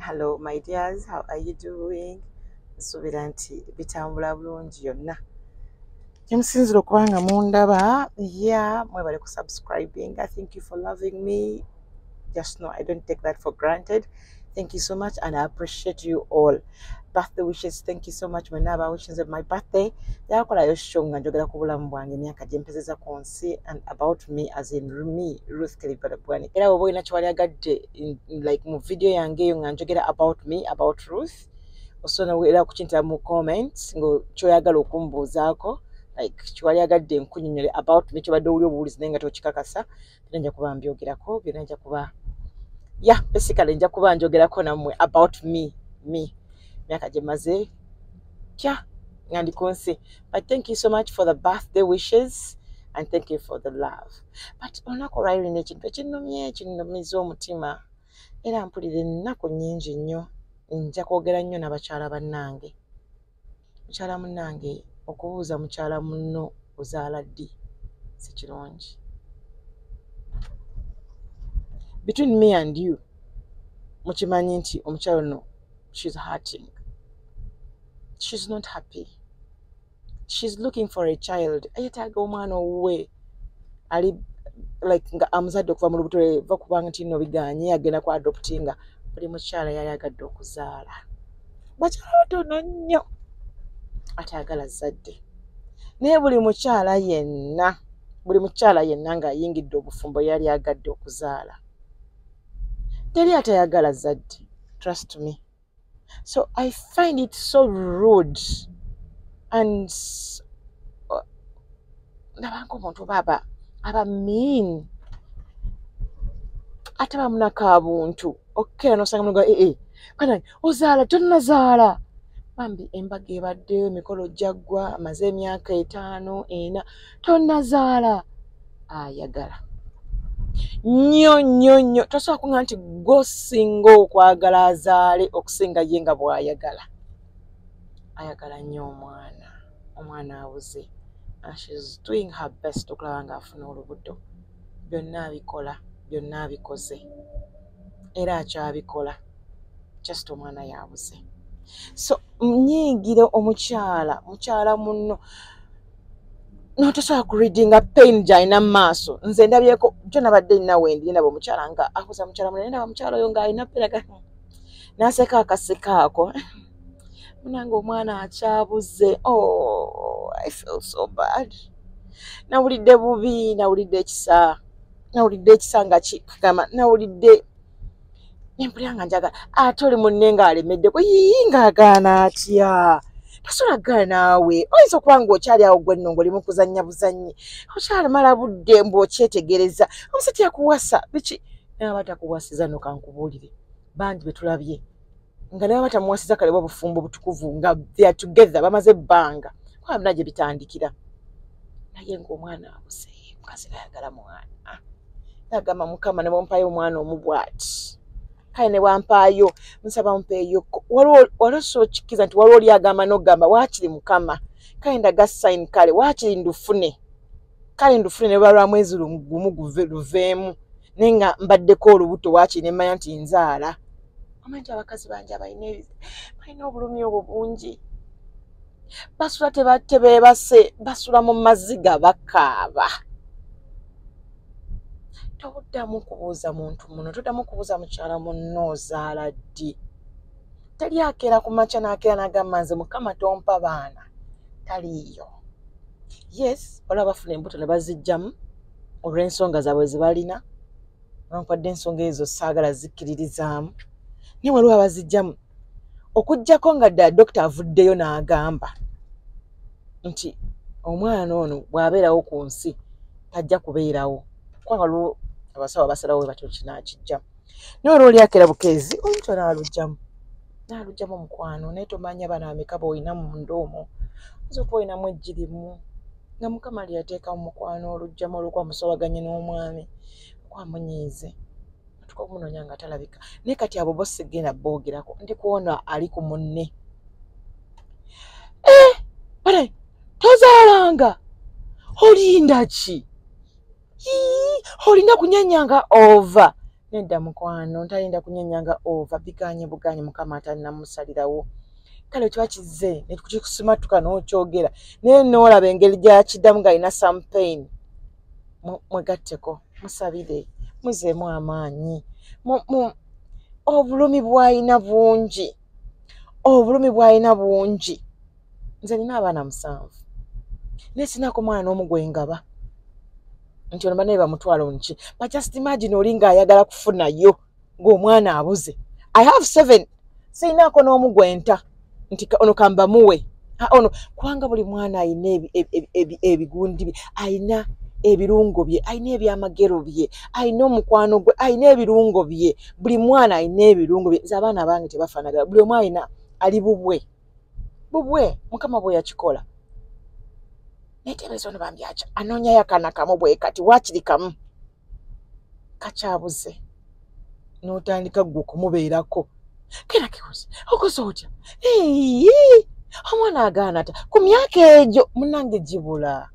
Hello my dears, how are you doing? Nsuubira nti bitambula bulungi yonna gyemusinzira okuba nga mundaba. Yeah, mwebale ku subscribing. Thank you for loving me. Just know I don't take that for granted. Thank you so much and I appreciate you all. Birthday wishes, thank you so much. Mwenna abawishinze my birthday. Yakolayo show nga njogera ku bulamu bwange, emyaka gye mpezeza ku nsi and about me as in me, Ruth Kelly. Era bw'oba olina kye wali like mu video yange eyo nga njogera about me, about Ruth, osobola era okukintira mu comments nga kyoyagala okumbuuzaako, like kyewali agadde nkunnyonnyole about me, kyobadde owuli obuwulizi naye nga tokikakasa. Byonna nja kuba mbyogerako, byonna nja kuba, yeah, basically nja kuba njogerako nammwe about me, myaka gye maze kya nga ndi ku nsi. But thank you so much for the birthday wishes and thank you for the love. But olunaku olwali lulina ekintu ekinnumye, ekinnumiza omutima, era mpulira ennaku nnyingi nnyo. Nja kwogera nnyo n'abakyala bannange. Mukyala munnange, okubuuza mukyala munno ozaala ddi si kirungi. Between me and you, mukimanyi nti omukyala ono, she's hurting, she's not happy, she's looking for a child. Ayetaaga omwana owuwe ali like nga amuzadde okuva mu lubuto lwe, va kubanga nti nno biganye, agenda ku adoptinga. Buli mukyala yali agadde okuzaala, bakyala batono nnyo atayagala zzadde, naye buli mukyala yenna, buli mukyala yenna ng'ayingidde obufumbo yali agadde okuzaala. Teri atayagala zzadde, trust me. So I find it so rude and ndabanga omuntu oba aba mean, ate bamunaka buntu okkeera nosanga muga ee bana ozaala tonnazaala. Bambi embaga ebaddeyo, emikolo gyaggwa, amaze emyaka 5, 4, tonnazaala. Ayagala nnyo nnyo nnyo. Tosobola kuŋŋamba nti gw'osinga okwagala azaale okusinga ye nga bw'ayagala. Ayagala nnyo omwana, omwana abuze and she's doing her best okulaba ng'afuna olubuto. Byonna abikola, byonna abikoze, era akyabikola, just omwana yabuze. So nyiigira omukyala, mukyala munno notosobola kureadinga pain gy'alina mu maaso. Nze ndabyeko jjo, nabadde nina wendi, ndaba omukyala nga akuza mukyala munene, ndaba mukyala oyo ng'alina pain, n'aseka akaseka ako. Munange omwana akyabuze. Oh, I feel so bad. Nawulidde bubi, nawulidde ekisa, nawulidde ekisa nga kigamba, nawulidde nempulira nga njagala ate oli munne ng'alemeddeko. Yii, ng'agaana atya? Tasobola kugaana. Naawe oyinza okuba ng'okyali awo gwe nno ng'oli mu kuzannya buzannyi, okyalimala budde mbu okyetegereza omusajja yakuwasa biki. Naye aba takuwasiza nno, kankubuulire, bangi be tulabye nga naye batamuwasiza kale bwa bufumbo butukuvu nga they are together, bamaze ebbanga, kuba byonna gye bitandikira. Naye ng'omwana abuze, mukazi ayagala mwana, nagamba, "Mukama, ne bwompayo omwana omu bw'ati, kale ne bwampaayo, nsaba mpeeyo." Waliwo sokikkiriza nti waliwo oli agamba n'okugamba, "Waakiri Mukama, kale ndaga sign, kale waakiri ndufune, kale ndufune ne bwa lwa mwezi gumu luveemu, naye nga mbaddeko olubuto, waakiri ne mmanya nti nzaala." Omanyi nti abakazi bangi abalina balina obulumi obwo bungi, basula tebeebase, basula mu maziga, bakaaba. Toddamu kubuuza muntu muno, toddamu kubuuza mukyala munno ozaala ddi. Teri akeera ku makya n'akeera n'agamba, "Nze Mukama tompa baana." Taliiyo. Yes, waliwo bafuna embuto ne bazigyamu olw'ensonga zaabwe ze balina, newankubadde ensonga ezo saagala zikkiririzaamu, naye waliwo abazigyamu okuggyako nga ddala dokita avuddeyo n'agamba nti omwana ono bw'abeerawo ku nsi tajja kubeerawo, kubanga waliwo abasawo abasalawo bwe batyo kinaakijjamu. Naye waliwo oli akeera bukeezi olubuto n'aluggyamu, n'aluggyamu. Mukwano, naye tomanya baana bameka b'olina munda omwo. Oyinza okuba olinamu eggi limu nga Mukama lye yateeka mu mukwano, oluggyamu olw'okuba musobaganye n'omwami, okuba munyiize, otuuka okumunoonya nga talabika. Naye kati abo bo sigenda boogerako, ndi kuwona ali ku munne. Eh, bane tozaalanga, olinda ki? Ii, olina kunyanyanga ova. Nedda mukwano, ntayinda kunyenyanga ova biganye buganye, Mukama atannamusalirawo. Kale kiba kizze nekikusimatuka n'okyogera, naye noolaba engeri gyakiddamu ng'alina some pain. Mwegatteko, musabire, muzeemu amaanyi. Obulumi bw'alina bungi, obulumi bw'alina bungi. Nze nina abaana 7, naye sinaako mwana n'omu gwe ngaba nti ono banaye bamutwala nki. But just imagine oli ng'ayagala kufunayo ng'omwana abuze. I have 7, sinaako n'omu gwe nta nti ono kambamuwe ono, kubanga buli mwana alina ebigundi bye, alina ebirungo bye, alina ebyamagero bye, alina omukwano gwe, alina ebirungo bye. Buli mwana alina ebirungo bye. Nze abaana bange tebafaanagana, buli omu alina ali bubwe bubwe, Mukama bwe yakikola. Naye teebereza ono bambi anoonyayo akaana kamu bwe kati, waakiri kamu kakyabuze, n'otandika ggwe okumubeerako. Kera kikuze okoze otya? Omwana agaana ata ku myaka egyo? Munnange gibula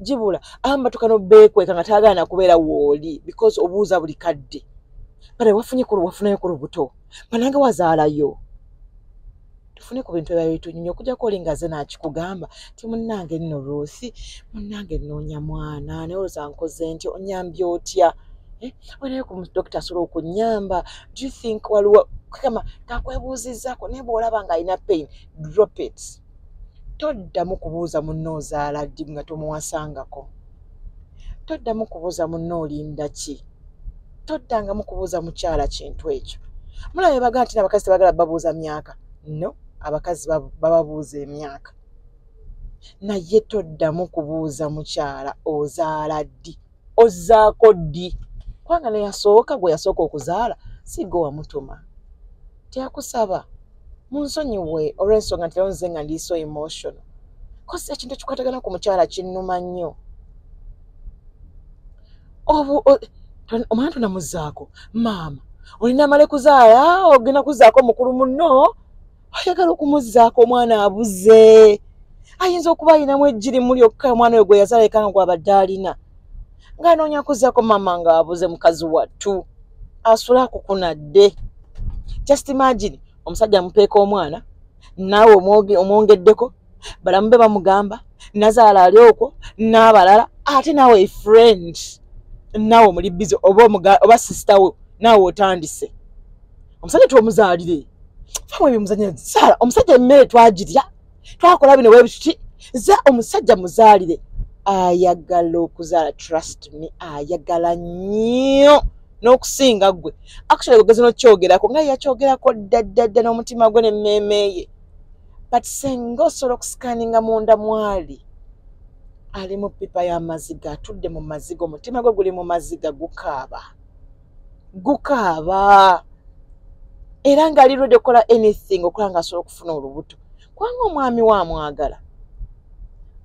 gibula. Abamu batuuka n'obbeekweka nga tagaana kubeera wooli because obuuza buli kadde, bale wafunye wafunayo ku lubuto, banange wazaalayo. Tufune ku bintu ebirala bitunyumya, okujjako oli nga ze n'akikugamba ti munnange nno Ruth, munnange nnoonya mwana, naye olowooza nkoze ntya, onyambye otya? Olinayo ku dokita asobola okunnyamba? Do you think waliwo kugamba kakwebuuzizzaako? Naye bw'olaba ng'alina pain, drop it. Toddamu kubuuza munno ozaala ddi nga tomuwasangako. Toddamu kubuuza munno olinda ki. Toddangamu kubuuza mukyala kintu ekyo. Mulaba bagaa nti abakazi tebagala babuuza myaka. No, abakazi bababuuza emyaka, naye toddamu kubuuza mukyala ozaala ddi, ozzaako ddi, kubanga neyasooka gwe yasooka okuzaala si gwe wamutuma, teyakusaba. Munsonyiwe olw'ensonga nti leero nze nga ndi so emotional, 'cause ekintu ekikwatagana ku mukyala kinnuma nnyo. Omwana tonamuzaako, maama olina amale kuzaala, ogenda kuzaako mukulu munno, ayagala okumuzzaako omwana abuze. Ayinza okuba ayinamu eggi limu lyokka, omwana oyo gwe yazaala eka nga gwabadde alina, ng'anoonya kuzzaako maama ng'abuze. Mukazi wattu asula akukunadde. Just imagine omusajja amupeeka omwana, naawe omwongeddeko, balamu be bamugamba nazaala ali okwo n'abalala, ate naawe friend naawe omuli busy, oba sister we naawe otandise, omusajja twomuzaalire famu ebimuzanya saala omusajja, emmere twagirya, twakola bino webituti za omusajja muzaalire. Ayagala okuzaala, trust me, ayagala nnyo n'okusinga ggwe. Actually ogeze n'okyogerako nga yakyogerako dda dda dda n'omutima gwe n'emmeeme ye, but senga osobola okusikaninga munda mwali ali mu pipa y'amaziga, atudde mu maziga, omutima gwe guli mu maziga, gukaaba gukaaba, era ng'ali ready okukola anything okukola ng'asobola okufuna olubuto, kubanga omwami we amwagala.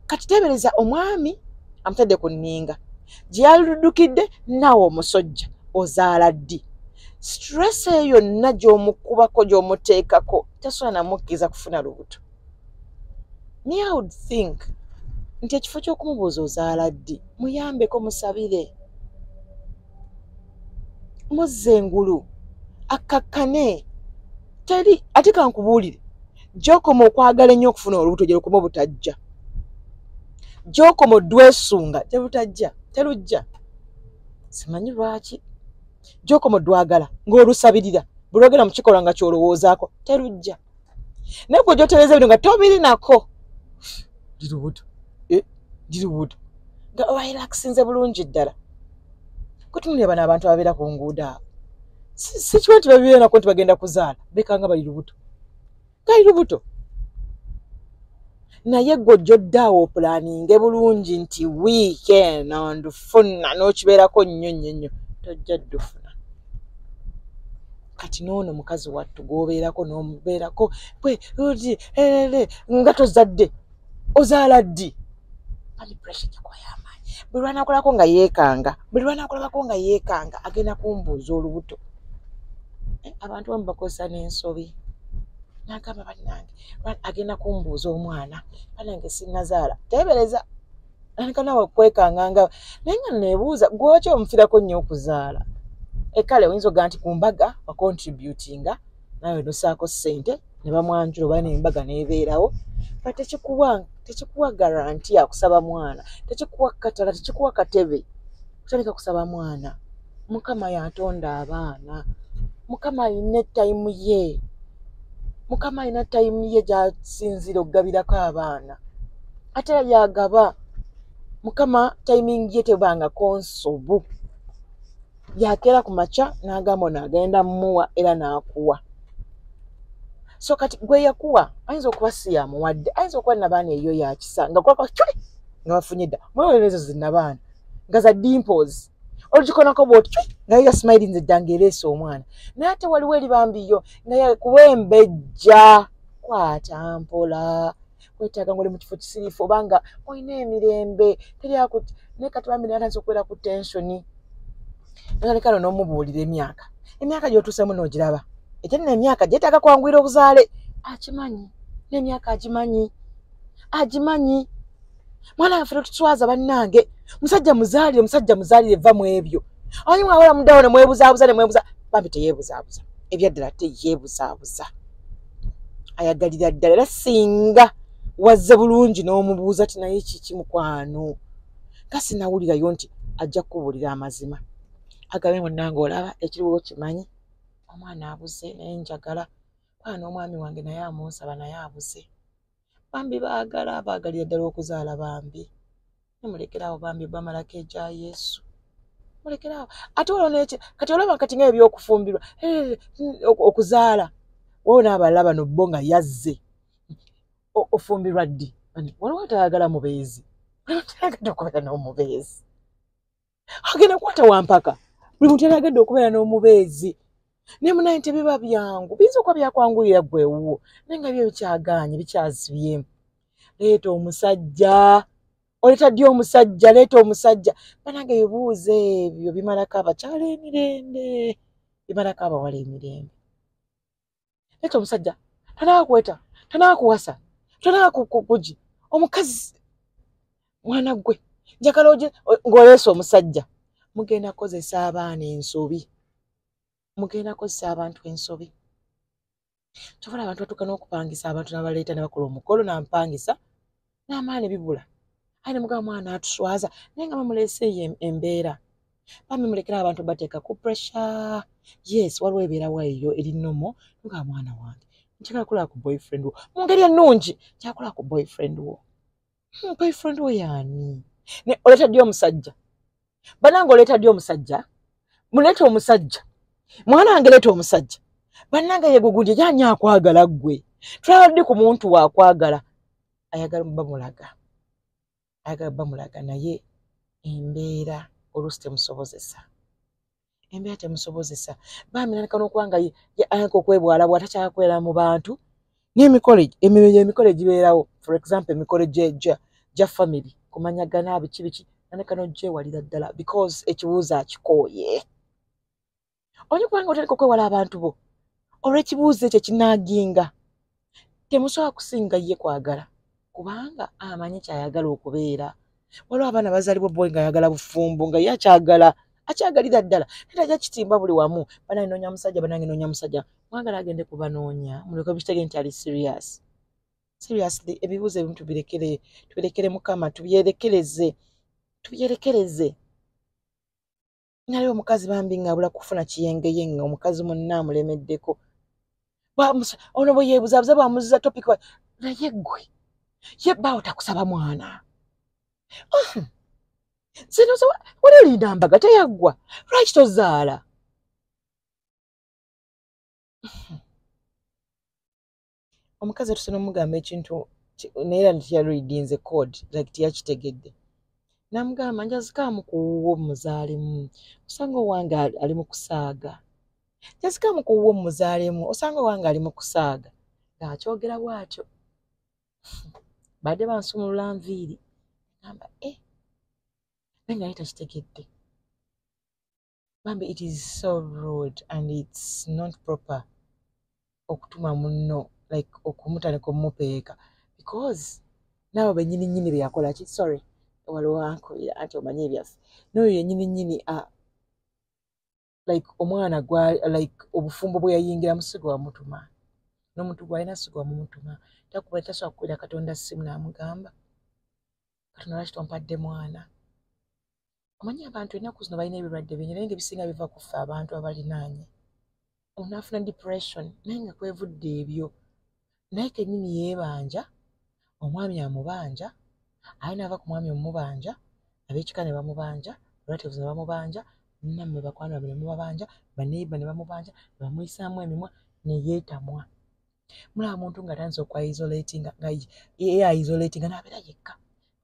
Kati teebereza omwami amutadde ku nninga gye yaluddukidde, naawe omusojja ozaala ddi? Stress eyo yonna gy'omukubako, gy'omuteekako, tasobola namukkiriza kufuna lubuto. Me, I would think nti ekifo ky'okumubuuza ozaala ddi, muyambeko, musabire, muzze engulu akkakkane. Teri ate kankubuulire, gy'okoma okwagala ennyo okufuna olubuto gy'olukoma obutajja, gy'okoma oddwesunga tebutajja, terujja. Simanyi lwaki gy'okoma oddwagala ng'olusabirira, buli lwogenda mu kikolwa nga ky'olowoozaako, terujja. Naye gwe gy'otereza ebintu nga tobirinako, ndi lubuto, ndi lubuto, nga orelaxinze bulungi ddala. Kutunulira bano abantu ababeera ku nguudo abo, sikiwa nti babibeerako nti bagenda kuzaala, bekanga bali lubuto, gali lubuto. Naye gwe ojja oddaawo opulaninge bulungi nti wiiki eno ndufuna, n'okibeerako nnyo nnyo nnyo, tojja ddufuna. Kati n'ono mukazi wattu gw'obeerako n'omubeerako bwe oti erere nga tozadde, ozaala ddi? Bali pressure gikuba y'amaanyi. Buli lwanakolako nga yeekanga, buli lwanakolako nga yeekanga agenda kumbuuza olubuto. Abantu abamu bakozesa n'ensobi, n'agamba bannange agenda kumbuuza omwana, bannange sinnazaala. Teebereza andika naawe okwekanga nga naye nga neebuuza gwaki omufiirako nnyo okuzaala. Ekale oyinza okugaa nti ku mbaga wacontributinga nawe nosaako ssente ne bamwanjula oba nembaga nebeerawo, but tekikuwa guarantee yakusaba mwana, tekikuwa katala, tekikuwa katebe kutandika kusaba mwana. Mukama yatonda abaana, Mukama alina etayimu ye, Mukama alina tayimu ye gy'asinziira okugabirako abaana, ate era yagaba. Mukama timing ye tebangako nsobu, yakeera ku makya n'agamba ono agenda mmuwa era n'akuwa. So kati gwe yakuwa ayinza okuba si yamuwadde, ayinza okuba nabaana eyo yakisa nga kwaka cwe nga bafunye dda mwewerezo zinabaana nga za dimples, olugikonako bwoti cwe nga yo yasmilinze dda ng'ereese omwana. Naye ate waliwo eribambiyo nga yakuwa embejja. Kwata mpola, kwetaaga ng'oli mu kifo kisiriifu oba nga olina emirembe teryaku. Naye kati bambi natandise okubeera ku tension, natandika no n'omubuulira emyaka gy'otuusemu n'ogiraba ate nno emyaka gyetaaga kwanguyira obuzaale. Akimanyi n'emyaka agimanyi, agimanyi. Mwana waffe totuswaza bannange, musajja muzaalire, musajja muzaalire, va mu ebyo. Amanyi mwawala muddawo ne mwebuzaabuza ne mwebuza. Bambi teyeebuzaabuza, ebyaddala teyeebuzaabuza, ayagalira ddala. Era singa wazze bulungi n'omubuuza ti naye kiki mukwano, nga sinawulirayo nti ajja kukubuulira amazima, agabe munnange olaba ekiriwo kimanyi omwana abuze, naye njagala kwana n'omwami wange naye amunsaba naye abuze. Bambi baagala, baagalira ddala okuzaala bambi, nemulekerawo bambi bamalako egya Yesu, mulekerawo. Ate waliwo neki kati olaba kati nga ebyokufumbirwa, okuzaala, waliwo n'abalala bano bo nga yazze ofumbirwa ddi? Waliwo atayagala mubeezi, waliwo atayagadde okubeera n'omubeezi, agenda kukwata wampaka. Buli muntu yalagadde okubeera n'omubeezi, naye munaye tebiba byangu. Biyinza okuba byakwanguyira ggwe ewuwo, naye nga byo bikyagaanye, bikyazibyemu. Leeta omusajja, oleeta ddi omusajja? Leeta omusajja. Banange ebibuuzo ebyo bimalako abakyala emirembe, bimalako abawala emirembe. Leeta omusajja, tanaakweta, tanaakuwasa, tanaakukugi omukazi. Mwana ggwe njagala ng'oleese omusajja, mugenda kukozesa abaana ensobi, mugenda kukozesa abantu ensobi. Kyova abantu batuuka n'okupangisa abantu n'abaleeta ne bakola omukolo n'ampangisa n'amaani bibula, aye ne mugamba mwana atuswaza, naye nga bamuleese eyo embeera. Bambi mulekera abantu bateeka ku pressure. Yes, waliwo ebeerawo eyo eri normal, nga mwana wange njagala kulaba ku boyfriend wo mu ngeri ennungi, njagala kulaba ku boyfriend wo. Boyfriend wo yaani? Oleeta ddi omusajja? Bannange oleeta ddi omusajja? Muleeta omusajja, mwana wange leeta omusajja. Bannange ye gugundi yaani akwagala ggwe? Tulaba ddi ku muntu waakwagala? Ayagala bamulaga, ayagala bamulaga, naye embeera oluusi temusobozesa, embeera temusobozesa. Bambi nandika n'okuba nga ayaka okwebwalabwa, takyakwera mu bantu n'emikolo emikolo egibeerawo, for example emikolo gya family, kumanyagana biki biki, nandika n'ogyewalira ddala because ekibuuzo akikooye. Omanyi kubanga otandika okwewala abantu bo olw'ekibuuzo ekyo ekinaaginga, temusobola kusinga ye kwagala kubanga amanyi kyayagala okubeera. Waliwo abaana bazaalibwa boy nga ayagala bufumbo, nga ye akyagala, akyagalira ddala, naye tajja kitimba buli wamu. Banange noonya musajja, banange noonya musajja, mwagala agende kubanoonya, muleke bikitege nti ali serious. Seriously, ebibuuzo ebimu tubirekere, tubirekere Mukama, tubyerekereze, tubyerekereze. Naliwo omukazi bambi ng'abula kufuna kiyengeyenge, omukazi munne amulemeddeko, ono bwe yeebuzaabuza bwamuzza topic, naye ggwe ye bbaawo takusaba mwana? Zino wali olinda mbaga teyaggwa, lwaki tozaala? Omukazi atuse n'omugamba ekintu naye era teyareadinze code, like teyakitegedde. Namugamba njazikaamu ku wuwo muzaalemu, osanga owange ali mu kusaaga. Njazikaamu ku wuwo muzaalemu, osanga owange ali mu kusaaga. Ng'akyogera bw'atyo, badde bansumulula nviiri, gamba eh, naye nga ye takitegedde. Bambi it is so rude and it's not proper okutuma munno, like okumutandika omumupeeka, because naawe bennyini nnyini be yakola ki. Sorry, waliwo ankubira anti omanyi ebyaffe n'oyo yennyini nnyini. Like omwana gwa, like obufumbo bwe yayingiramu si gwe wamutuma, n'omuntu gw'alina si gwe wamumutuma. Takuba tasobola kukubira Katonda ssimu n'amugamba, "Katonda, lwaki tompadde mwana?" Omanyi abantu ennaku zino balina ebirwadde bingi, naye nga ebisinga biva ku ffe abantu abalinaanye. Onaafuna depression, naye nga kwevudde ebyo, naye kennyini yeebanja, omwami amubanja, aye n'ava ku mwami omubanja, ab'ekika ne bamubanja, relatives ne bamubanja, nammwe bakwano babe ne mubabanja, baneighbour ne bamubanja, ne bamuyisaamu emimwa, ne yeetamwa. Mulaba muntu ng'atandise okwa isolatinga, nga ye isolatinga n'abeera yekka,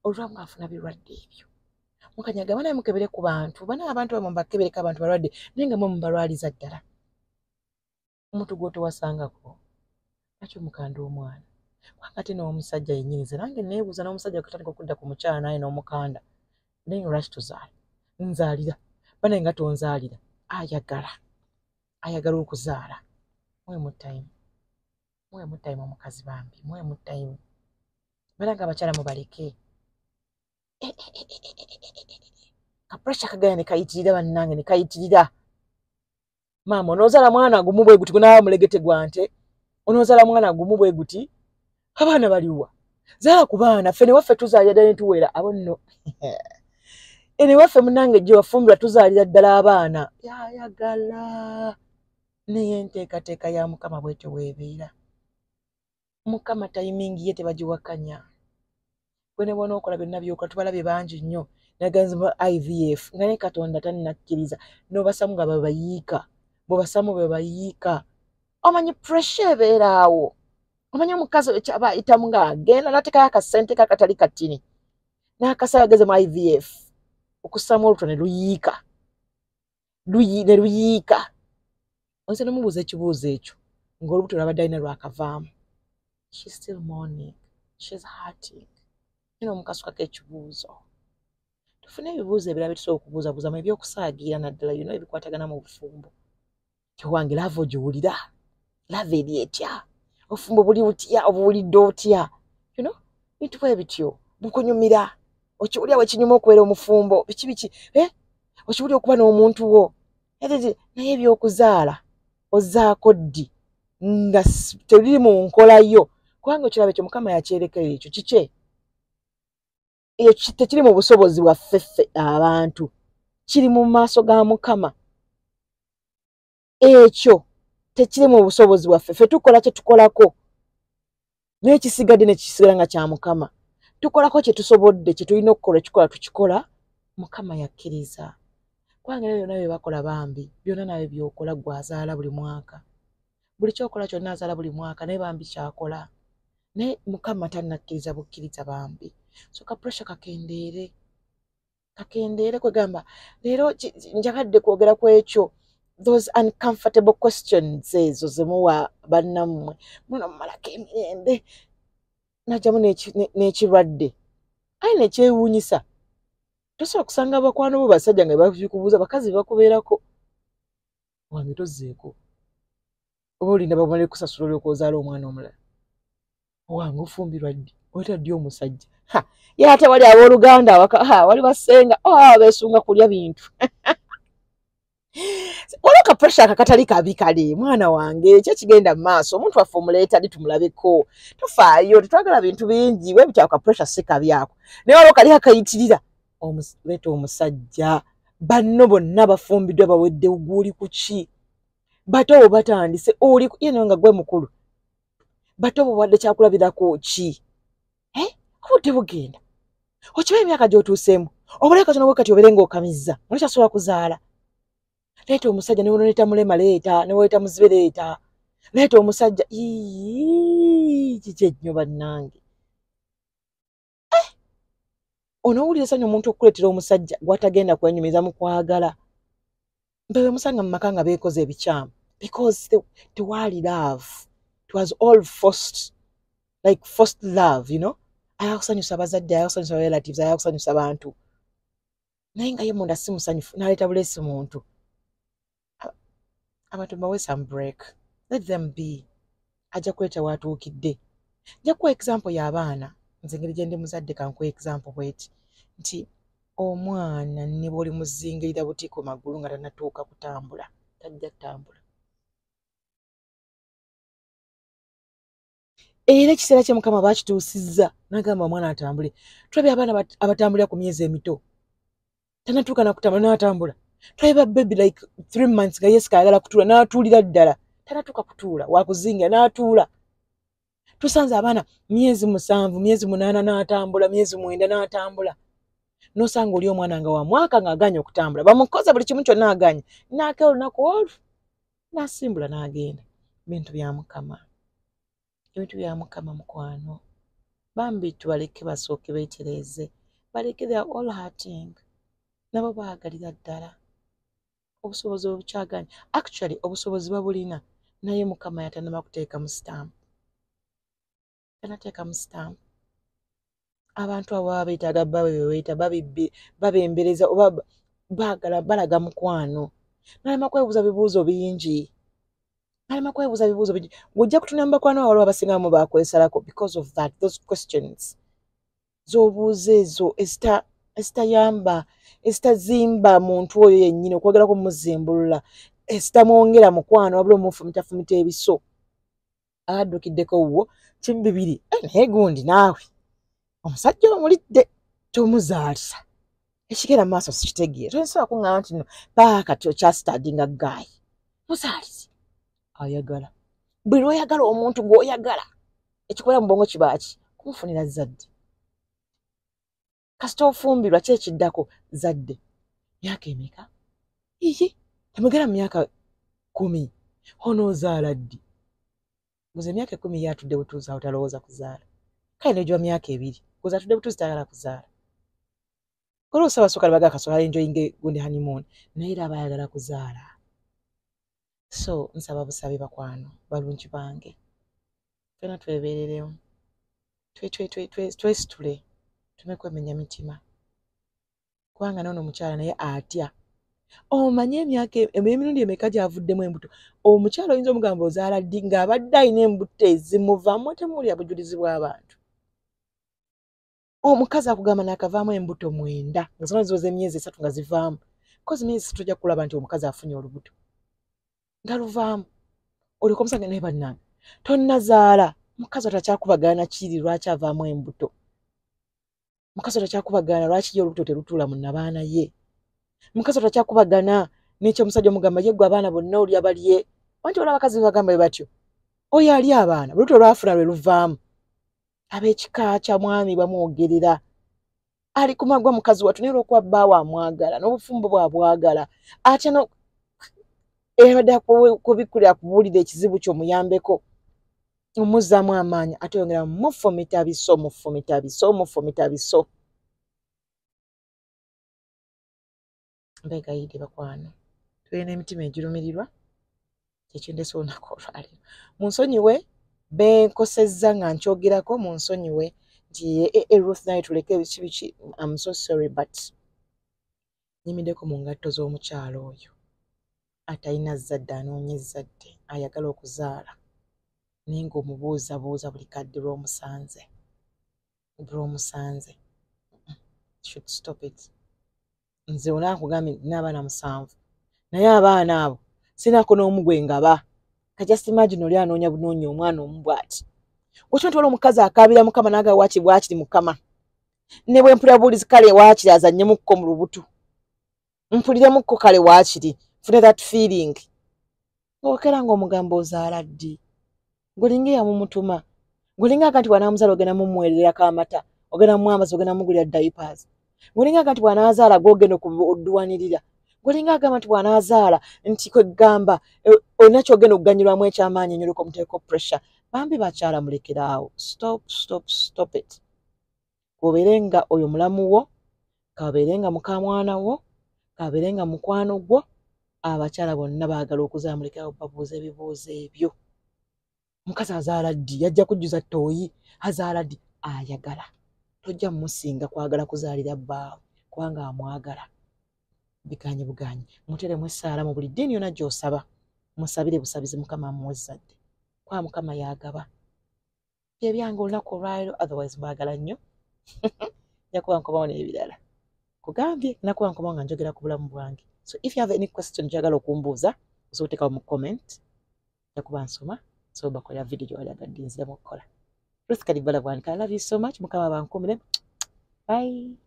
olwamu afuna birwadde ebyo. Mukanyaga banaye, mukebere ku bantu banaye, abantu bamwe mubakebereko, abantu balwadde, naye nga mwe mubalwaliza ddala. Omuntu gw'otowasangako, lwaki omukanda omwana? Kubanga ate n'omusajja yennyini, nze nange neebuuza, n'omusajja kutandika okudda ku mukyala naye n'omukanda, naye nga lwaki tozaala? Nzaalira banaye, nga tonzaalira. Ayagala okuzaala. Muwemu time, muwemu time omukazi bambi, muwemu time. Banange abakyala mubaleke. Ka pressure kagaya ne kayitirira, bannange, ne kayitirira. Maama, onoozaala mwana gumu bwe guti, gunaaba mulegete gwa nte. Onoozaala mwana gumu bwe guti, abaana baliwa? Zaala ku baana. Ffe newaffe tuzaalira ddala ne tuwera. Abo nno enewaffe munnange gye wafumbirwa tuzaalira ddala abaana. Yayagala, naye enteekateeka ya Mukama bwetyo bwebeera. Mukama timing ye tebagiwakanya. Gwe ne bw'onookola byonna by'okola, tubalabye bangi nnyo naganzibwa IVF, nga naye Katonda tannakkiriza, n'obasamu nga babayiika, bw'obasamu bebayiika. Omanyi pressure ebeera awo, omanyi omukazi oyo kyaba ayitamu ng'agenda n'ateekayo akasente ke akatali katini n'akasaba ageze mu IVF, okussamu oluto ne luyiika, ne luyiika. Oyinza nomubuuza ekibuuzo ekyo ng'olubuto lwabadde alina lwakavaamu. She's still mourning, she's hurting. Naye n'omukasukako ekibuuzo. Tufune ebibuuzo ebirala byetusobola okubuuzabuuzamu ebyokusaagiira, naddala bino ebikwatagana mu bufumbo. Kiwange, love ogiwulira? Love eri etya? Obufumbo buli butya? Obuwulidde otya? Bintu bwe bityo bukunyumira. Okiwulira bwe kinyuma okubeera omufumbo? Biki biki, eh? Okiwulira okuba n'omuntu wo? Naye ebyokuzaala, ozaako ddi, nga teriri mu nkola yo, kubanga okiraba ekyo Mukama yakyerekera. Ekyo kikye, ekyo tekiri mu busobozi bwaffe ffe abantu, kiri mu maaso ga Mukama. Ekyo tekiri mu busobozi bwaffe. Ffe tukola kye tukolako, naye kisigadde ne kisigala nga kya Mukama. Tukolako kye tusobodde, kye tulina okukola ekikola tukikola, Mukama yakkiriza. Kubanga era byonna bye bakola bambi, byonna nawe byokola, gwe azaala buli mwaka, buli kyokola kyonna azaala buli mwaka, naye bambi kyakola, naye Mukama tannakkiriza bukkiriza bambi. So ka pressure kakendeere, kakendeere. Kwegamba leero njagadde kwogera ku ekyo, those uncomfortable questions ezo zemuwa bannammwe. Muno mumalako emirembe, najjamu n'ekirwadde. Aye nekyewuunyisa, tosobola kusanga bakwano bo basajja nga babikubuuza, bakazi bakubeerako. Wange tozzeeko, oba olinda bamale kusasula olyoka ozaala omwana omulala? Wange ofumbirwa ddi? Oyita ddi omusajja? Ye ate wali abooluganda awaka, wali basenga, oh, beesunga kulya bintu. Waliwo ka pressure akakatali kabi. Kale mwana wange, ki ekigenda mu maaso? Omuntu waffe omuleeta ddi tumulabeko? Tofaayo, tetwagala bintu bingi webityo. Ka pressure si kabi ako, naye waliwo kali akayitirira. Leeta omusajja, banno bonna bafumbiddwa bawedde, gwoli ku ki? Bato bo batandise, oli yeno nga gwe mukulu. Bato bo wadde kyakulabirako ki? Obudde bugenda, okiba emyaka gy'otuuseemu, obulayo katono bwe kati obeere ng'okamizza, olwekyasobola kuzaala. Leeta omusajja, newonoleeta mulema, leeta, newoleeta muzibe, leeta, leeta omusajja. Kiki ennyo bannange? Eh! Onoowulira essanyu omuntu okukuleetera omusajja gw'atagenda kwenyumiriza mu kwagala. Mpewe musanga mu maka nga beekoze ebikyamu because tewaali love. It was all forced, like forced love. Ayagala kusanyusa abazadde, ayagala kusanyusa relatives, ayagala kusanyusa bantu, naye nga ye munda si musanyufu, n'aleeta buleesi muntu. Abantu bawe some break, let them be. Ajja kuleeta watuukidde. Nja kuwa example y'abaana. Nze engeri gye ndi muzadde, kankuwa example bweti nti Omwana ne bw'oli muzingirira buti ku magulu nga tannatuuka kutambula, tajja kutambula. Era ekiseera kye Mukama bakituusizza n'agamba omwana atambule. Tulabye abaana abatambulira ku myezi emito, tannatuuka na kutambula n'atambula. Tulabye ba baby like 3 months nga yesika ayagala kutuula n'atuulira ddala, tannatuuka kutuula, wakuzingira n'atuula. Tusanze abaana myezi 7, myezi 8 n'atambula, myezi 9 n'atambula. Nosanga oli omwana nga wa mwaka ng'aganye okutambula, bamukoze buli kimu kyonna aganye, n'akeera olunaku olwo n'asimbula n'agenda. Bintu bya Mukama, ebintu bya Mukama mukwano. Bambi tubaleke basooke beetereeze, baleke, they are all hurting, nabo baagalira ddala. Obusobozi obukyaganye, actually obusobozi babulina, naye Mukama yatannaba kuteekamu stamp, tannateekamu stamp. Abantu abo baba beetaaga bbaabwe be beeyita, babembereza oba baagala balaga mukwano. Nalema kwebuuza bibuuzo bingi, nalema kwebuuza bibuuzo bingi. Bw'ojja kutunula mu bakwano abo waliwo abasingamu bakwesalako because of that, those questions z'obuuza ezo ezitayamba, ezitazimba muntu oyo yennyini okwogerako muzimbulula, ezitamwongera mukwano wabula omufumitafumita ebiso. Addukiddeko wuwo kimu bibiri, naye gundi naawe omusajja omulidde tomuzaalisa, ekigenda mu maaso sikitegeera. Tosobola kuŋŋamba nti no paaka okyasitadinga gaayi, muzaalise. Ayagala buli lw'oyagala omuntu gw'oyagala, ekikubeera mu bwongo kiba ki? Kumufunira zzadde. Kasita ofumbirwa ki ekiddako? Zadde. Myaka emeka? Iye, temugera mu myaka 10, onoozaala ddi? Guze emyaka 10 ye atudde butuuzi awo talowooza kuzaala. Kale n'egiba myaka 2, guze atudde butuuzi tayagala kuzaala. Oluusi abasooka ne bagamba kasooka enjoyinge gundi honeymoon, naye era aba ayagala kuzaala. So nsaba busabi bakwano balungi bange, ffenna twebeereremu, twesitule, tuleme kwemenya mitima, kubanga n'ono omukyala naye atya. Omanye emyaka emirundi emeka gy'avuddemu embuto. Omukyala oyinza omugamba ozaala ddi ng'abadde alina embuto ezimuvaamu, temuwulira bujulizi bw'abantu. Omukazi akugamba n'akavaamu embuto 9 nga zonna ziweza emyezi 3 nga zivaamu. Kozi myezi 3 tojja kulaba nti omukazi afunye olubuto nga luvaamu. Olyoka omusanga naye bannange tonnazaala, mukazi takyakubagana kiri lwaki avaamu embuto, mukazi takyakubagana lwaki ye olubuto terutuula mu nnabaana ye, mukazi takyakubagana n'ekyomusajja omugamba ye ggwe abaana bonna olya balye. Anti olaba abakazi bagamba bwe batyo, oyo ali abaana olubuto lwafuna lwe luvaamu. Ab'ekika kya mwami bamwogerera, ali ku magwa mukazi wattu, naye olw'okuba bbaawe amwagala n'obufumbo bw'abwagala, atya no ebadde akubikkulira akubuulira ekizibu ky'omuyambeko, omuzzaamu amaanyi, ate oyongera mufumita biso, mufumita biso, mufumita biso. Mbeegayidde bakwano, tulina emitima egirumirirwa, kyekindeese olunaku olwaleero. Munsonyiwe benkosezza nga nkyogerako, munsonyiwe nti Ruth naye tuleke biki biki, I'm so sorry, but nyimiddeko mu ngatto z'omukyala oyo atalina zzadde, anoonya ezzadde, ayagala okuzaala, naye ng'omubuuzabuuza buli kadde lw'omusanze, lw'omusanze. Should stop it. Nze onaakugambye nina abaana 7, naye abaana abo sinaako n'omu gwe ngaba. Ka just imagine oli anoonya bunoonya omwana omu bw'ati. Okimanyi nti waliwo omukazi akaabira Mukama n'agamba waakiri bwakiri Mukama, ne bwe mpulira buwulizi kale waakiri azannyemukko mu lubuto, mpuliремukko kale waakiri nfune that feeling. Ng'okeera ng'omugamba ozaala ddi? Ng'olinga eyamumutuma, ng'olinga aga nti bw'anaamuzaala ogenda mumuweererako amata, ogenda mumwambaza, ogenda mugulira diapers. Ng'olinga aga nti bw'anaazaala gw'ogenda okuduwanirira. Ng'olinga agamba nti bw'anaazaala nti kwegamba olina ky'ogenda okuganyulwamu eky'amaanyi ennyo olyoke omuteeko pressure. Bambi bakyala mulekeraawo. Stop, stop, stop it. Obeere nga oyo mulamu wo, kabeere nga mukamwana wo, kabeere nga mukwano gwo, abakyala bonna baagala okuzaala, mulekeraawo babuuza ebibuuzo ebyo. Mukazi azaala ddi? Yajja kujjuza ttooyi, azaala ddi? Ayagala. Tojja mmusinga kwagala kuzaalira bbaawe kubanga amwagala. Biganye buganyi. Muteremu essaala mu buli ddiini yonna gy'osaba. Musabire busabizi Mukama amuwe ezzadde, kuba Mukama y'agaba. Bye byange olunaku olwaleero, otherwise mbagala nnyo. Nja kuba nkomawo n'ebirala. Kugambye nakuba nkoma nga njogera ku bulamu bwange. So if you have any question gyagala okumbuuza, osobola oteekawo mu comment, njakuba nsoma, so bakolera video gyewali nziramu okukola. Ruth Kalibala Bwanika, I love you so much. Mukama bankumire. Bye.